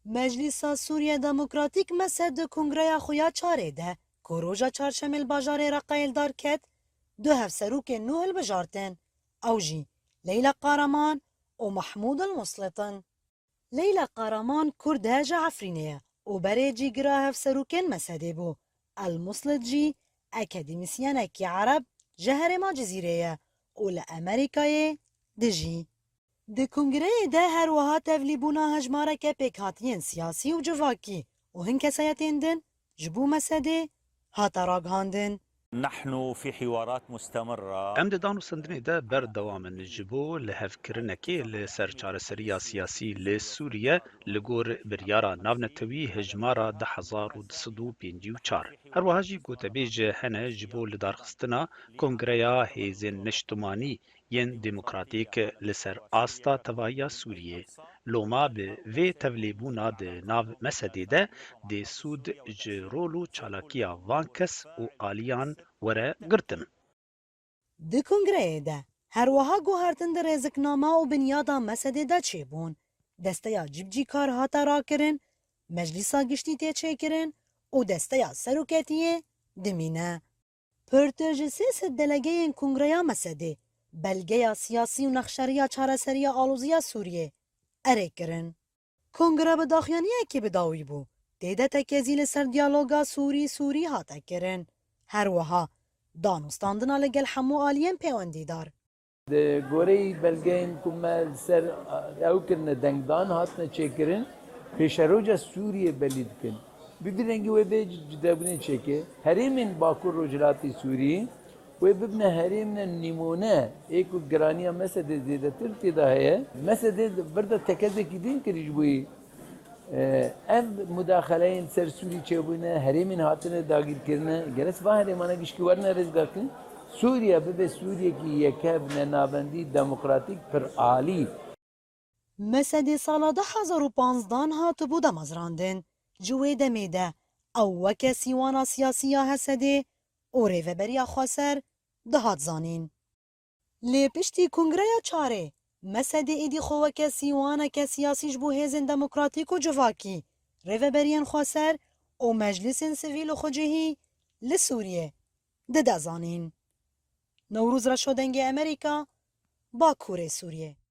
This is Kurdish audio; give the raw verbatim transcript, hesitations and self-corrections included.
Meclîsa Sûriye Demokratîk, mesed, di kongreya xwe ya çarê de, ku roja çarşemê li bajarê Reqayê li dar ket, du hevserokên nû hilbijartin. Ew jî Leyla Qaraman û Mahmûd El Muslit in. Leyla Qaraman Kurd e, ji Efrînê ye û berê cîgira hevserokên mesedê bû. El Muslit jî akademîsyenekî ereb ji herêma Cizîrê ye û li Amerîkayê dijî. Di kongreyê de her wiha tevlîbûna hejmareke pêkhatiyên siyasî û civakî û hin kesayetên din ji bo mesedê hate ragihandin. نحن في حوارات مستمرة. Em di danûstandinê de berdewam in ji bo lihevkirinekê li ser çareseriya siyasî li Sûriye li gor biryara navnetewî hejmara du hezar û du sed û pêncî û çar. Her wiha jî gotebêj hene ji bo lidarxistina Kongreya Hêzên Niştimanî yên Demokratîk li ser asta tevahiya Sûriyê. Loma bi vê tevlêbûna di nav mesedê de dê sûd ji rol û çalakiya van kes û aliyan were girtin. Di kongreyê de her wiha guhertin di rêziknama û binyada mesedê de çêbûn. Desteya cîbicîkar hate rakirin, Meclîsa Giştî tê çêkirin û desteya seroketiyê dimîne. Pirtir ji sê sed delegeyên Kongreya Mesedê belgeya siyasî û nexşeriya çareseriya aloziya Sûriyê erê kirin. Kongre bi daxuyaniyekî bi dawî bû. Tê de tekezî li ser diyaloga Sûrî-Sûrî hate kirin. Her wiha danûstandina li gel hemû aliyên pêwendîdar. Di goreyî belgeyên ku me li ser ew kirine, dengdan hatine çêkirin, pêşeroja Sûriyê belî dikin. Bi vî rengî wê bê cudebûnê çêke. Herêmên Bakur Rojhilatî Sûrî wê bibine herêmine nîmûne, ê ku giraniya mesedê zêdetir tê de heye. Mesedê di vir de tekezekî din kirî ji bo wî. Ev mudaxeleyên ser Sûrî çêbûne, herêmên hatine dagîrkirine, gerek va herêmane gişkî werine rêzgarkirin. Sûriye bibe Sûriyekî yekhev, nenavendî, demokratîk, piralî. Mesedê sala du hezar û panzdan hatibû damezrandin. Ji wê demê de ew weke sîwana siyasî ya Hesedê û Rêveberiya Xweser dihat zanîn. Lê piştî Kongreya Çarê, Mesedê êdî xwe weke sîwaneke siyasî ji bo hêzên demokratîk û civakî, rêveberiyên xweser û meclîsên sivîl û xwecihî li Sûriyê dide zanîn. Newroz Reşo, Dengê Amerîka, Bakurê Sûriyê.